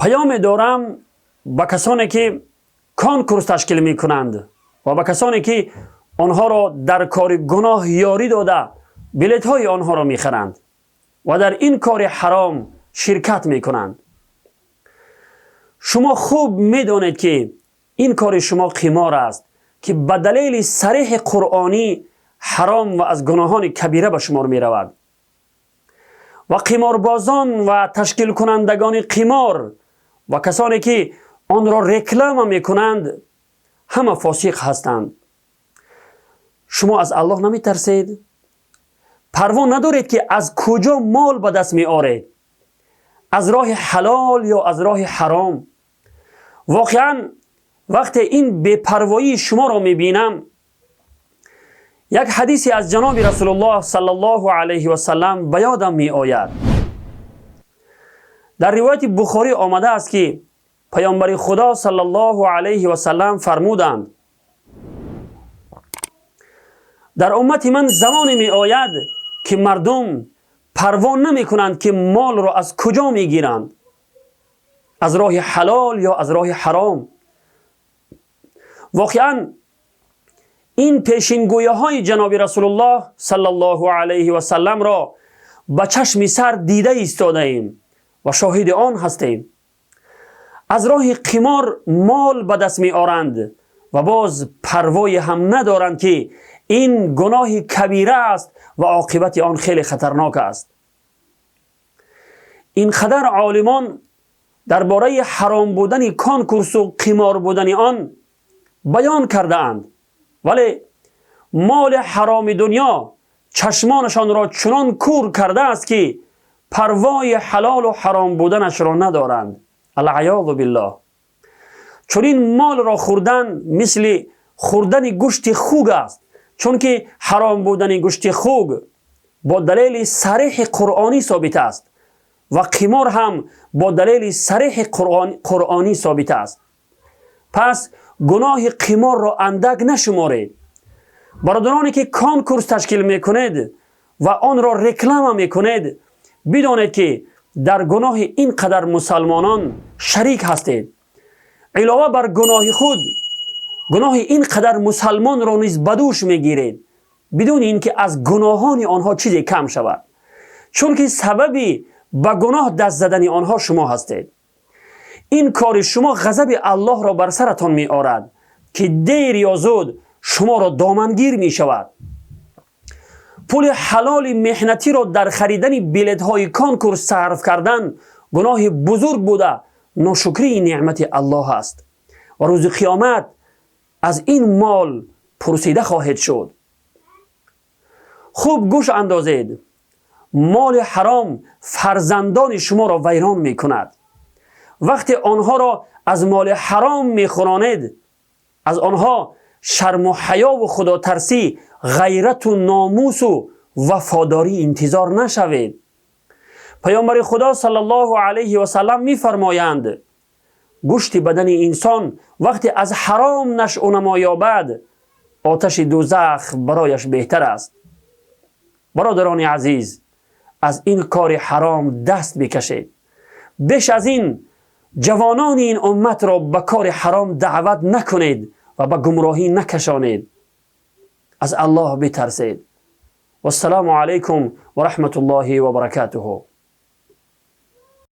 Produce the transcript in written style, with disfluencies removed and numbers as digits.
Паёме дорам ба касоне ки конкурс ташкил мекунанд ва ба касоне ки онҳоро дар кори гуноҳ ёрӣ дода, билетҳои онҳоро мехаранд ва дар ин кори ҳаром ширкат мекунанд. Шумо хуб медонед, ки ин кори шумо қимор аст, ки ба далели сареҳи қуръонӣ ҳаром ва аз гуноҳони кабира ба шумор меравад. Ва қиморбозон ва ташкилкунандагони қимор ва касоне ки онро реклама мекунанд, ҳама фосиқ ҳастанд. Шумо аз Аллоҳ наметарсед? Парво надоред, ки аз куҷо мол ба даст меоред, аз роҳи ҳалол ё аз роҳи ҳаром? Воқеан, вақте ин бепарвоии шуморо мебинам, як ҳадисе аз ҷаноби Расулуллоҳ саллаллоҳу алайҳи васаллам ба ёдам меояд. Дар ривояти Бухорӣ омадааст, ки паёмбари Худо саллаллоҳу алайҳи васаллам фармуданд: «Дар уммати ман замоне меояд, ки мардум парво намекунанд, ки молро аз куҷо мегиранд, аз роҳи ҳалол ё аз роҳи ҳаром». Воқеан, ин пешингӯяҳои ҷаноби Расулуллоҳ саллаллоҳу алайҳи васалламро ба чашми сар дида истодаем ва шоҳиди он ҳастем. Аз роҳи қимор мол ба даст меоранд ва боз парвое ҳам надоранд, ки ин гуноҳи кабира аст ва оқибати он хеле хатарнок аст. Ин қадар олимон дар бораи ҳаром будани конкурсу қимор будани он баён кардаанд, вале моли ҳароми дунё чашмонашонро чунон кур кардааст, ки парвои ҳалолу ҳаром буданашро надоранд. Алъаёзу биллоҳ. Чунин молро хӯрдан мисли хӯрдани гӯшти хуг аст, чунки ҳаром будани гӯшти хуг бо далели сареҳи қуръонӣ собит аст ва қимор ҳам бо далели сареҳи қуръонӣ собит аст. Пас гуноҳи қиморро андак нашуморед. Бародароне ки конкурс ташкил мекунед ва онро реклама мекунед, бидонед, ки дар гуноҳи ин қадар мусалмонон шарик ҳастед. Илова бар гуноҳи худ, гуноҳи ин қадар мусалмонро низ ба дӯш мегиред, бидуни ин ки аз гуноҳони онҳо чизе кам шавад, чунки сабаби ба гуноҳ даст задани онҳо шумо ҳастед. Ин кори шумо ғазаби Аллоҳро бар саратон меорад, ки дер ё зуд шуморо домангир мешавад. Пули ҳалоли меҳнатиро дар харидани билетҳои конкурс сарф кардан гуноҳи бузург буда, ношукрии неъмати Аллоҳ аст ва рӯзи қиёмат аз ин мол пурсида хоҳед шуд. Хуб гӯш андозед: моли ҳаром фарзандони шуморо вайрон мекунад. Вақте онҳоро аз моли ҳаром мехӯронед, аз онҳо шарму ҳаёву худотарсӣ, ғайрату номусу вафодорӣ интизор нашавед. Паёмбари Худо саллаллоҳу алайҳи васаллам мефармоянд: «Гӯшти бадани инсон вақте аз ҳаром нашъу намо ёбад, оташи дӯзах барояш беҳтар аст». Бародарони азиз, аз ин кори ҳаром даст бикашед. Беш аз ин ҷавонони ин умматро ба кори ҳаром даъват накунед ва ба гумроҳӣ накашонед. Аз Аллоҳ битарсед. Вассалому алайкум ва раҳматуллоҳи ва баракатуҳу.